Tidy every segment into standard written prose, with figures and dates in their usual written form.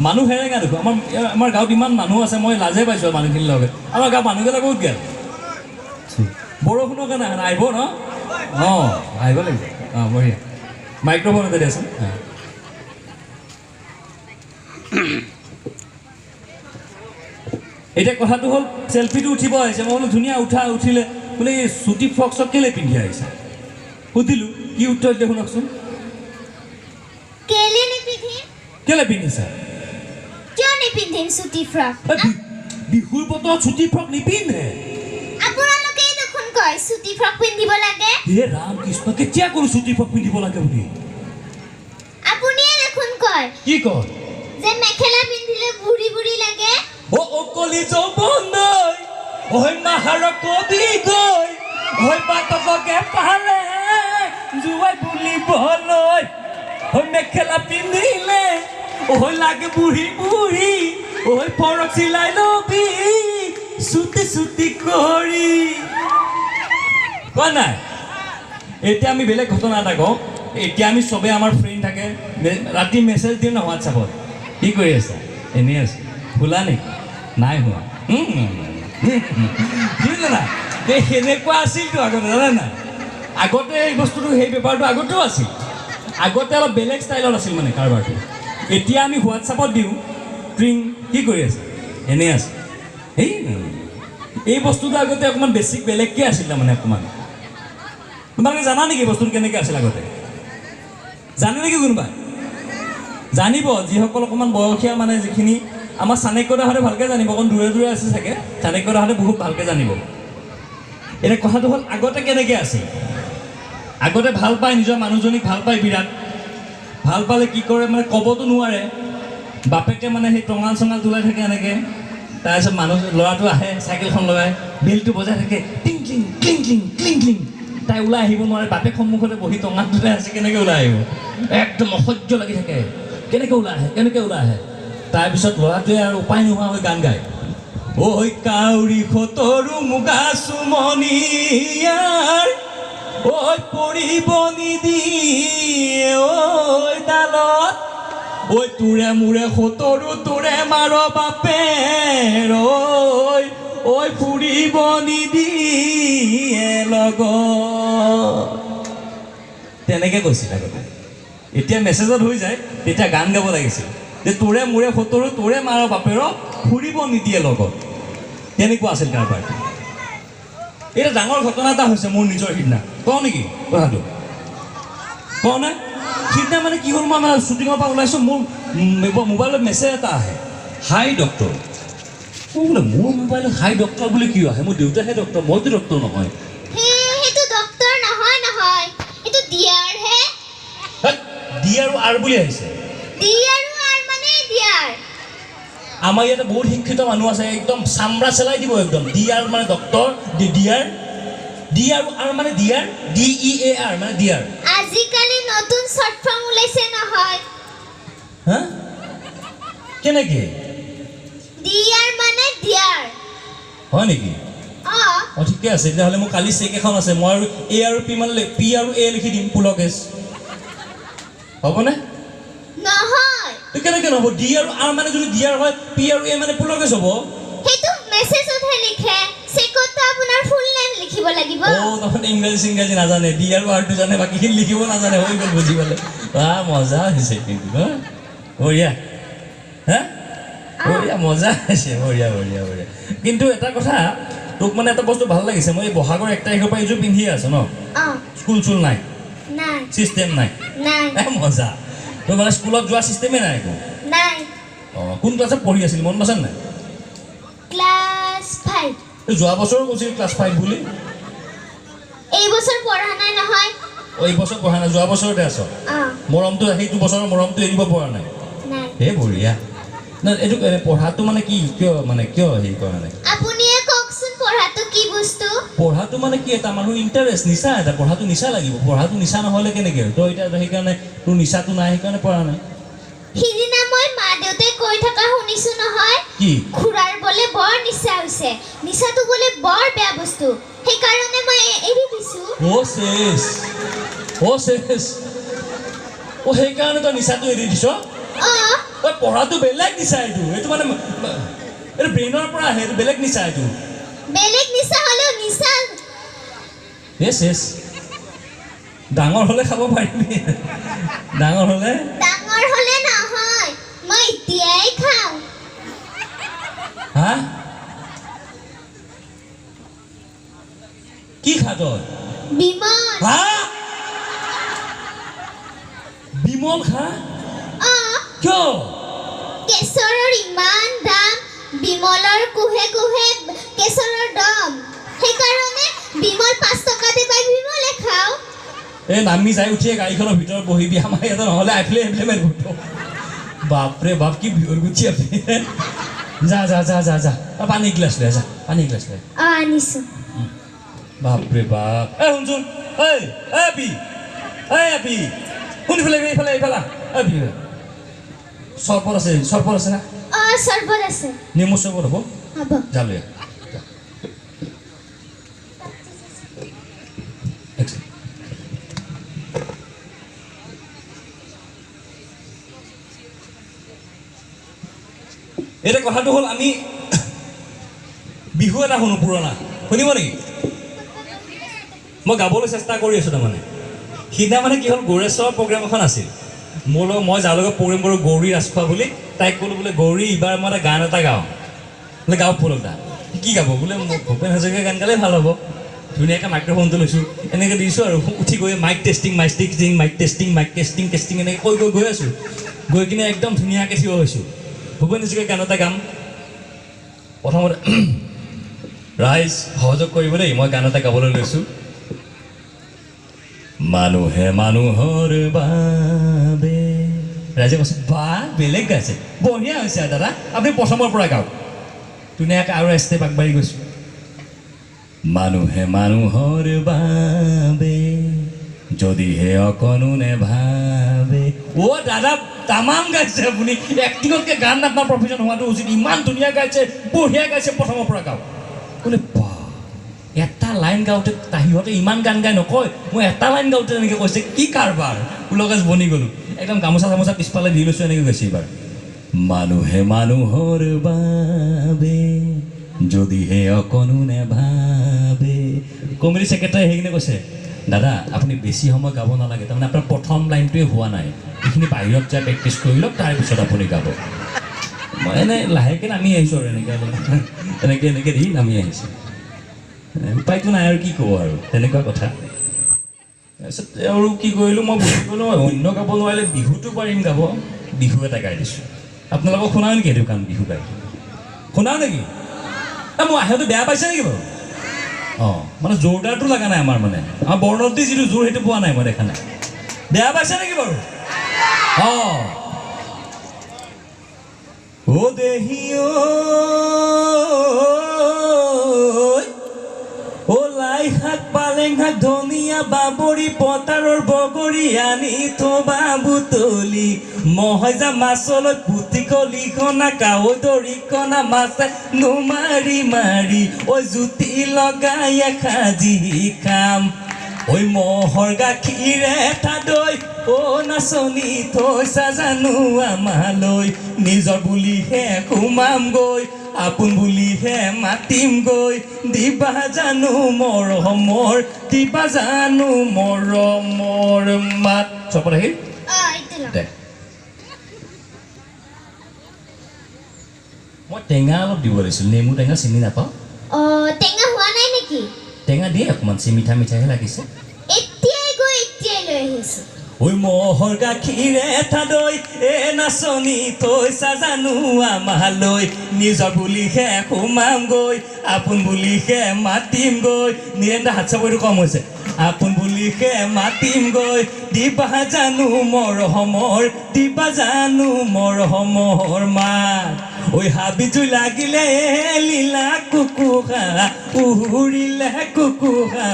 মানুহ সেৰেঙা দেখোঁ। আমাৰ আমাৰ গাঁৱত ইমান মানুহ আছে, মই লাজে পাইছোঁ মানুহখিনিৰ লগত। আমাৰ গাঁৱৰ মানুহবিলাক ক'ত গ'ল? বৰষুণৰ কাৰণে আহা নাই। আহিব ন? অঁ, আহিব লাগিব। অঁ, বঢ়িয়া। মাইক্ৰফোন এটা দিয়াচোন। এতিয়া কথাটো হ'ল, চেলফিটো উঠিব আহিছে। মই বোলো ধুনীয়া উঠা, উঠিলে বোলে এই চুটি ফ্ৰক চক কেলৈ পিন্ধি আহিছে? সুধিলোঁ, কি উত্তৰ দিলে শুনকচোন। কেলে নিপিন্ধিম? কেলৈ পিন্ধিছা? কিয় নিপিন্ধিম চুটি ফ্ৰক? বিহুৰ বতৰত চুটি ফ্ৰক নিপিন্ধে। আপোনালোকেই দেখোন কয় চুটি ফ্ৰক পিন্ধিব লাগে। হে ৰাম কৃষ্ণ, কেতিয়া ক'লো চুটি ফ্ৰক পিন্ধিব লাগে বুলি? আপুনিয়ে দেখোন কয়। কি কয়? যে মেখেলা পিন্ধিলে বুঢ়ী বুঢ়ী লাগে। অ অকলি যৌৱনৈ, ঐ মাহাৰ কবি গৈ, ঐ বাটকে পালে জোৱাই বুলিবলৈ, ঐ মেখেলা পিন্ধিলে ঐ লাগে বুঢ়ী বুঢ়ী, ঐ ফৰক চিলাই লবি চুটি চুটি কৰি। কোৱা নাই? এতিয়া আমি বেলেগ ঘটনা এটা কওঁ। এতিয়া আমি চবে আমাৰ ফ্ৰেণ্ড থাকে, ৰাতি মেছেজ দিওঁ ন হোৱাটছআপত, কি কৰি আছা? এনেই আছো। খোলা নেকি? নাই হোৱা। বুজিলে নাই? এই সেনেকুৱা আছিলতো আগতে, জানে নাই? আগতে এই বস্তুটো, সেই বেপাৰটো আগতেও আছিল। আগতে অলপ বেলেগ ষ্টাইলত আছিল মানে কাৰবাৰটো। এতিয়া আমি হোৱাটছআপত দিওঁ, ট্ৰিং, কি কৰি আছা? এনেই আছো। এই এই বস্তুটো আগতে অকণমান বেছি বেলেগকৈ আছিল তাৰমানে অকণমান। তোমালোকে জানা নেকি বস্তুটো কেনেকৈ আছিল আগতে? জানে নেকি কোনোবাই? জানিব যিসকল অকণমান বয়সীয়া, মানে যিখিনি আমাৰ চাণক্যদাহঁতে ভালকৈ জানিব, অকণ দূৰে দূৰে আছে চাগে, চাণক্যদাহঁতে বহুত ভালকৈ জানিব। এতিয়া কথাটো হ'ল আগতে কেনেকৈ আছিল? আগতে ভাল পায়, নিজৰ মানুহজনীক ভাল পায় বিৰাট। ভাল পালে কি কৰে মানে ক'বতো নোৱাৰে, বাপেকে মানে সেই টঙাল চঙাল তোলাই থাকে এনেকৈ। তাৰপিছত মানুহ ল'ৰাটো আহে চাইকেলখন লগাই, বেলটো বজাই থাকে টিং টিং ক্লিং ক্লিং ক্লিং ক্লিং। তাই ওলাই আহিব নোৱাৰে, বাপেক সন্মুখতে বহি টঙাল তোলাই আছে, কেনেকৈ ওলাই আহিব? একদম অসহ্য লাগি থাকে, কেনেকৈ ওলাই আহে, কেনেকৈ ওলাই আহে। তাৰপিছত ল'ৰাটোৱে আৰু উপায় নোহোৱা হৈ গান গায়, ঐ কাউৰী সতৰু মুগা চুমনিয়াৰ, ঐ পৰিব নিদিয়ে ঐ ডালত, ঐ তোৰে মোৰে সতৰু তোৰে মাৰ বাপেৰ, ঐ ঐ ফুৰিব নিদিয়ে লগত। তেনেকৈ কৈছিল আগতে। এতিয়া মেছেজত হৈ যায়, তেতিয়া গান গাব লাগিছিল যে তোৰে মোৰে সতৰু তোৰে মাৰ বাপেৰ ফুৰিব নিদিয়ে লগত। তেনেকুৱা আছিল কাৰবাৰটো। এতিয়া ডাঙৰ ঘটনা এটা হৈছে মোৰ নিজৰ সিদিনা। কওঁ নেকি কথাটো? কওঁ নে? সিদিনা মানে কি হ'ল, মই মানে শ্বুটিঙৰ পৰা ওলাইছোঁ, মোৰ মোবাইলত মেছেজ এটা আহে, হাই ডক্টৰ। মই বোলে মোৰ মোবাইলত হাই ডক্টৰ বুলি কিয় আহে? মোৰ দেউতাহে ডক্টৰ, মইতো ডক্টৰ নহয়। সেইটো ডক্টৰ নহয় নহয়, এইটো ডিয়াৰহে। ডি আৰু আৰ বুলি আহিছে। ডি আৰু আৰ মানে ডিয়াৰ। আমাৰ ইয়াতে বহুত শিক্ষিত মানুহ আছে, একদম চামৰা চেলাই দিব একদম। ডি আৰ মানে ডক্টৰ, ডি আৰ, ডি আৰু আৰ মানে dear, D E A R মানে ডিয়াৰ। আজিকালি নতুন শ্বৰ্ট ফৰ্ম ওলাইছে নহয়। হা? কেনেকে? ডি আৰ মানে ডিয়াৰ। হয় নেকি? অঁ, ঠিকে আছে তেতিয়াহ'লে। মোৰ কালি চেক এখন আছে, মই আৰু এ আৰু পি মানে পি আৰু এ লিখি দিম, পুলকেশ। হ'বনে? নহয়। কেনেকৈ নহ'ব? ডি আৰু আৰ মানে যদি ডি আৰ হয়, পি আৰু এ মানে পুলকেশ হ'ব। সেইটো মেছেজতহে লিখে, চেকততো আপোনাৰ ফুল নেম লিখিব লাগিব। অ', তাৰমানে ইংৰাজী চিংৰাজী নাজানে, ডি আৰু আৰটো জানে, বাকীখিনি লিখিব নাজানে। হৈ গ'ল, বুজি পালে। বাহ, মজা হৈছে কিন্তু। হা, বঢ়িয়া। হা, বঢ়িয়া, মজা হৈছে, বঢ়িয়া বঢ়িয়া বঢ়িয়া। কিন্তু এটা কথা, তোক মানে এটা বস্তু ভাল লাগিছে, মই এই বহাগৰ 1 তাৰিখৰ পৰা এইযোৰ পিন্ধিয়ে আছোঁ ন? স্কুল চুল নাই? নাই। চিষ্টেম নাই? নাই। মজা। তোৰ মানে স্কুলত যোৱা চিষ্টেমেই নাই একো? নাই। অঁ, কোন ক্লাছত পঢ়ি আছিল মনত আছে নাই? ক্লাছ 5। যোৱা বছৰো কৈছিল ক্লাছ 5 বুলি। এই বছৰ পঢ়া নাই নহয়। অঁ, এই বছৰ পঢ়া নাই, যোৱা বছৰতে আছ। মৰমটো, সেইটো বছৰৰ মৰমটো এৰিব পৰা নাই। নাই। হে বঢ়িয়া। নাই, এইটো পঢ়াটো মানে কি, কিয় মানে কিয় হেৰি কৰা নাই? আপুনিয়ে কওকচোন, পঢ়াটো কি বস্তু? পঢ়াটো মানে কি, এটা মানুহৰ ইণ্টাৰেষ্ট, নিচা এটা। পঢ়াটো নিচা লাগিব, পঢ়াটো নিচা নহ'লে কেনেকৈ? তই এতিয়া সেইকাৰণে তোৰ নিচাটো নাই, সেইকাৰণে পঢ়া নাই। সিদিনা মই মা দেউতাই কৈ থকা শুনিছো নহয়। কি? খুৰাৰ বোলে বৰ নিচা হৈছে, নিচাটো বোলে বৰ বেয়া বস্তু, সেইকাৰণে মই এৰি দিছো। অ' চেচ, অ' চেচ, অ' সেইকাৰণে তই নিচাটো এৰি দিছ? অঁ। ঐ পঢ়াটো বেলেগ নিচা, এইটো এইটো মানে এইটো ব্ৰেইনৰ পৰা আহে, এইটো বেলেগ নিচা এইটো। বেলেগ নিচা হ'লেও নিচা। য়েছ য়েছ, ডাঙৰ হ'লে খাব পাৰিবি, ডাঙৰ হ'লে। ডাঙৰ হ'লে নহয়, মই এতিয়াই খাওঁ। হা, কি খা তই? বিমল। হা, বিমল খা? কিয়? কেশৰৰ ইমান দাম, বিমলৰ কোহে কোহে কেশৰৰ দম, সেইকাৰণে বিমল 5 টকাতে পাই বিমলে খাওঁ। এই নামি যাই উঠিয়ে গাড়ীখনৰ ভিতৰত বহিবি, আমাৰ ইয়াতে নহ'লে আইফেলে এইফালে মাৰিব। বাপৰে বাপ, কি বিহুৰ গুচি আপুনি। যা যা যা যা যা, পানী গিলাচ লৈ যা, পানী গিলাচ লৈ। আনিছোঁ। বাপৰে বাপ। এই শুনচোন, এই আপি, এই আপি, শুন ইফালে এইফালে এইফালে, এই পি, চৰবত আছে, চৰবত আছে না? চৰবত আছে। নেমু চৰবত হ'ব? হ'ব। যা লৈ আহ। এতিয়া কথাটো হ'ল, আমি বিহু এটা শুনো পুৰণা, শুনিব নেকি? মই গাবলৈ চেষ্টা কৰি আছোঁ। তাৰমানে সিদিনা মানে কি হ'ল, গৌৰেশ্বৰৰ প্ৰগ্ৰেম এখন আছিল মোৰ লগত, মই যাৰ লগত প্ৰগ্ৰেম কৰোঁ গৌৰী ৰাজখোৱা বুলি, তাইক ক'লোঁ বোলে গৌৰী এইবাৰ মই এটা গান এটা গাওঁ। বোলে গাওঁ পলক দা। কি গাব? বোলে ভূপেন হাজৰিকাৰ গান গালেই ভাল হ'ব। ধুনীয়াকৈ মাইক্ৰফোনটো লৈছোঁ, এনেকৈ দিছোঁ আৰু উঠি গৈ mic testing, mic testing, mic testing, mic testing testing এনেকৈ কৈ গৈ গৈ আছোঁ, গৈ কিনে একদম ধুনীয়াকৈ থিয় হৈছোঁ। ভূপেন হাজৰিকাৰ গান এটা গাম। প্ৰথমতে ৰাইজ সহযোগ কৰিব দেই, মই গান এটা গাবলৈ লৈছোঁ। মানুহে মানুহৰ বাবে, ৰাইজে কৈছে বা বেলেগ গাইছে, বঢ়িয়া হৈছে দাদা, আপুনি প্ৰথমৰ পৰা গাওক। ধুনীয়াকৈ আৰু ষ্টেপ আগবাঢ়ি গৈছোঁ। মানুহে মানুহৰ বাবে যদিহে অকণো নেভাবে। অ' দাদা তামাম গাইছে আপুনি, এক্টিঙতকৈ গান আপোনাৰ প্ৰফেশ্যন হোৱাটো উচিত, ইমান ধুনীয়া গাইছে, বঢ়িয়া গাইছে, প্ৰথমৰ পৰা গাওক। বোলে বা এটা লাইন গাওঁতে সিহঁতে ইমান গান গাই নকয়, মই এটা লাইন গাওঁতে এনেকৈ কৈছে, কি কাৰবাৰ। ওলগাছ বনি গ'লোঁ, একদম গামোচা চামোচা পিছফালে দি লৈছোঁ, এনেকৈ গৈছে এইবাৰ। মানুহে মানুহৰ বাবে যদিহে অকণো নেভাবে। কমিটি ছেক্ৰেটাৰী সেইখিনি কৈছে, দাদা আপুনি বেছি সময় গাব নালাগে, তাৰমানে আপোনাৰ প্ৰথম লাইনটোৱে হোৱা নাই, এইখিনি বাহিৰত যাই প্ৰেক্টিছ কৰি লওক, তাৰপিছত আপুনি গাব। মই এনেই লাহেকৈ নামি আহিছোঁ আৰু এনেকৈ এনেকৈ এনেকৈ দি নামি আহিছোঁ, উপায়টো নাই আৰু কি ক'ব আৰু, তেনেকুৱা কথা। তাৰপিছত আৰু কি কৰিলোঁ, মই বুজি গ'লোঁ অন্য গাব নোৱাৰিলে বিহুটো পাৰিম গাব, বিহু এটা গাই দিছোঁ। আপোনালোকক শুনাওঁ নেকি এইটো গান, বিহু গাই শুনাওঁ নেকি? মোৰ আহেটো বেয়া পাইছে নেকি বাৰু? অঁ, মানে জোৰদাৰটো লগা নাই আমাৰ, মানে আমাৰ বৰ্ণত দি যিটো জোৰ সেইটো পোৱা নাই, মই দেখা নাই। বেয়া পাইছে নেকি বাৰু? অঁ, অ' দেহি অ' লাই শাক পালেং শাক ধনিয়া বাবৰি পতাৰৰ বগৰী আনি থবা বুটলি, মহৈ যা মাছলৈ পুতি কলিখনা কাৱৈ দৰিকণা মাছে নোমাৰি মাৰি, ঐ জুতি লগাই সাজি খাম, ঐ ম'হৰ গাখীৰে থাদৈ, অ' নাচনী থৈছা জানো আমালৈ, নিজৰ বুলিহে সোমামগৈ, আপোন বুলিহে মাতিমগৈ, দিবা জানো মৰমৰ, দিবা জানো মৰমৰ মাত। চপত আহিল দে। মই টেঙা অলপ দিব লাগিছিল, নেমু টেঙা চিনি নাপাওঁ। টেঙা হোৱা নাই নেকি? টেঙা দিয়ে অকণমান, মিঠা মিঠাহে লাগিছে। এতিয়াই গৈ এতিয়াই লৈ আহিছোঁ। ঐ ম'হৰ গাখীৰে থাদৈ, এ নাচনী থৈছা জানো আমালৈ, নিজৰ বুলিহে সোমামগৈ, আপোন বুলিহে মাতিমগৈ। নিৰেন্দ্ৰ হাত চাপৰিটো কম হৈছে। আপোন বুলিহে মাতিমগৈ, দিবা জানো মৰমৰ, দিবা জানো মৰমৰ মাত। ঐ হাবি জুই লাগিলে লীলা কুকুৰা উৰিলে, কুকুৰা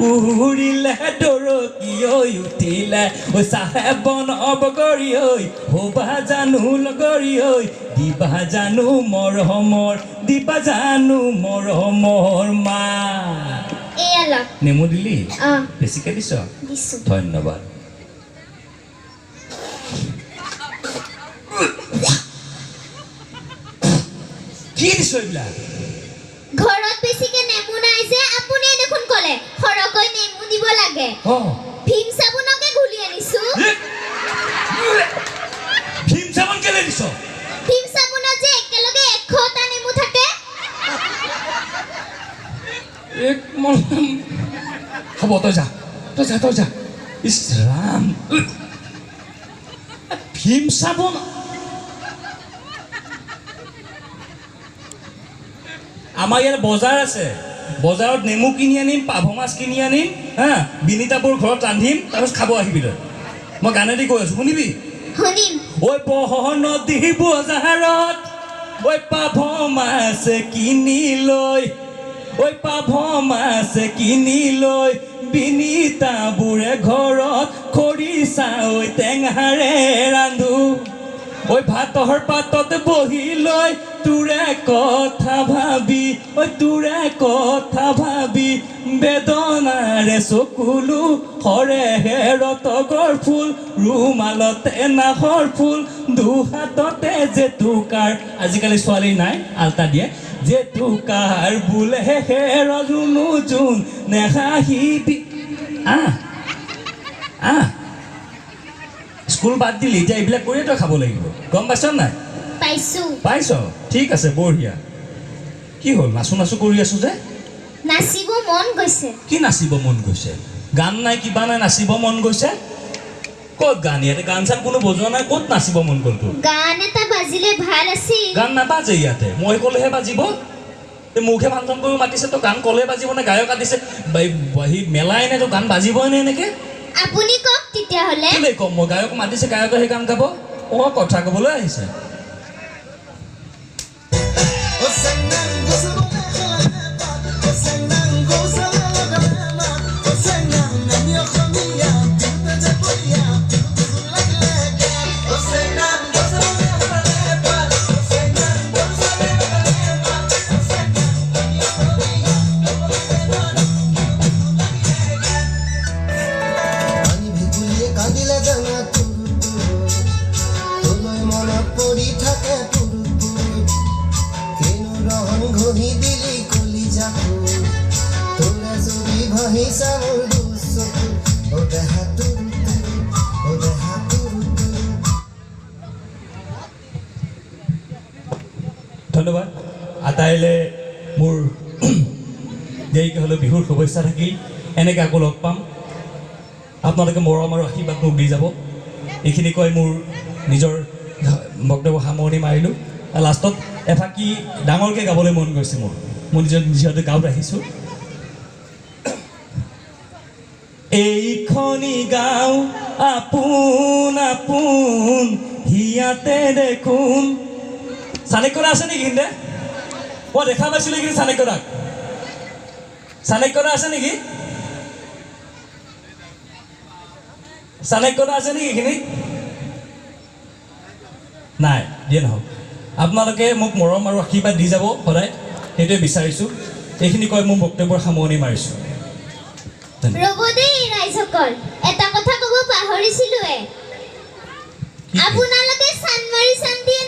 উৰিলে ডৰকি ঐ উঠিলে, ঐ চাহেব বন অবগৰী ঐ হ'বা জানো লগৰী ঐ, দিবা জানো মৰমৰ, দিবা জানো মৰমৰ মাত। নেমু দিলি? বেছিকে দিছ? ধন্যবাদ। কি দিছ এইবিলাক? ঘৰত বেছিকে নেমু নাই যে, আপুনি দেখোন ক'লে সৰহকৈ নেমু দিব লাগে। ভীম চাবোনকে ঘুলি আনিছো। ভীম চাবোন কেলে দিছ? ভীম চাবোনত যে একেলগে 100টা নেমু থাকে। এক হ'ব, তই যা, তই যা, তই যা। ইছ ৰাম, ভীম চাবোন। আমাৰ ইয়াত বজাৰ আছে, বজাৰত নেমু কিনি আনিম, পাভ মাছ কিনি আনিম, হা, বিনিতাবোৰ ঘৰত ৰান্ধিম, তাৰপিছত খাব আহিবি তই। মই গানেদি কৈ আছোঁ, শুনিবি? শুনিম। ঐ বহ নদী বজাৰত ঐ পাভ মাছ কিনি লৈ, ঐ পাভ মাছ কিনি লৈ, বিনিতাবোৰে ঘৰত খৰিচা ঐ টেঙাৰে ৰান্ধো। ঐ ভাতৰ পাতত বহি লৈ তোৰে কথা ভাবি, ঐ তোৰে কথা ভাবি বেদনাৰে চকুলো সৰে ৰতগৰ ফুল, ৰুমালতে নাহৰ ফুল, দুহাততে জেতুকাৰ। আজিকালি ছোৱালী নাই, আলতা দিয়ে। জেতুকাৰ বোলে হে ৰজুনো জোন নেহাহিবি। আহ আহ, স্কুল বাদ দিলি, এতিয়া এইবিলাক কৰিয়ে তই খাব লাগিব, গম পাইছ নাই? পাইছো। পাইছ? ঠিক আছে, বঢ়িয়া। কি হ'ল, নাচো নাচো কৰি আছো যে? নাচিব মন গৈছে। কি নাচিব মন গৈছে? গান নাই, কিবা নাই, নাচিব মন গৈছে? ক'ত গান? ইয়াতে গান চান কোনো বজোৱা নাই, ক'ত নাচিব মন গ'ল তোৰ? গান এটা বাজিলে ভাল আছিল। গান নাবাজে ইয়াতে, মই ক'লেহে বাজিব। এই মোকহে ফাংচন কৰিব মাতিছে, তো গান ক'লে বাজিব নে? গায়ক আতিছে, সি মেলাই নাই, তো গান বাজিবই নে এনেকে? আপুনি কওক তেতিয়াহ'লে। কেলৈ ক'ম মই? গায়ক মাতিছে, গায়কে সেই গান গাব। অ, কথা ক'বলৈ আহিছে। ধন্যবাদ আটাইলে। মোৰ দেৰিকৈ হ'লেও বিহুৰ শুভেচ্ছা থাকিল। এনেকৈ আকৌ লগ পাম। আপোনালোকে মৰম আৰু আশীৰ্বাদ মোক দি যাব। এইখিনি কৈ মোৰ নিজৰ বক্তব্য সামৰণি মাৰিলোঁ। লাষ্টত এফাকি ডাঙৰকৈ গাবলৈ মন গৈছে মোৰ। মই নিজৰ যিহেতু গাঁৱত আহিছোঁ। এইখনি গাঁও আপোন আপোন হিয়াতে দেখোন। চাণক্যদা আছে নেকি এইখিনিতে? মই দেখা পাইছিলোঁ এইখিনি চাণক্যদাক। চাণক্যদা আছে নেকি? চাণক্যদা আছে নেকি এইখিনিত? নাই, দিয়ে নহওক। আপোনালোকে মোক মৰম আৰু আশীৰ্বাদ দি যাব সদায়, সেইটোৱে বিচাৰিছোঁ। এইখিনি কৈ মোৰ বক্তব্যৰ সামৰণি মাৰিছোঁ। ৰ'ব দেই ৰাইজসকল, এটা কথা ক'ব পাহৰিছিলোঁৱে। আপোনালোকে চানমাৰি চান্দিয়ে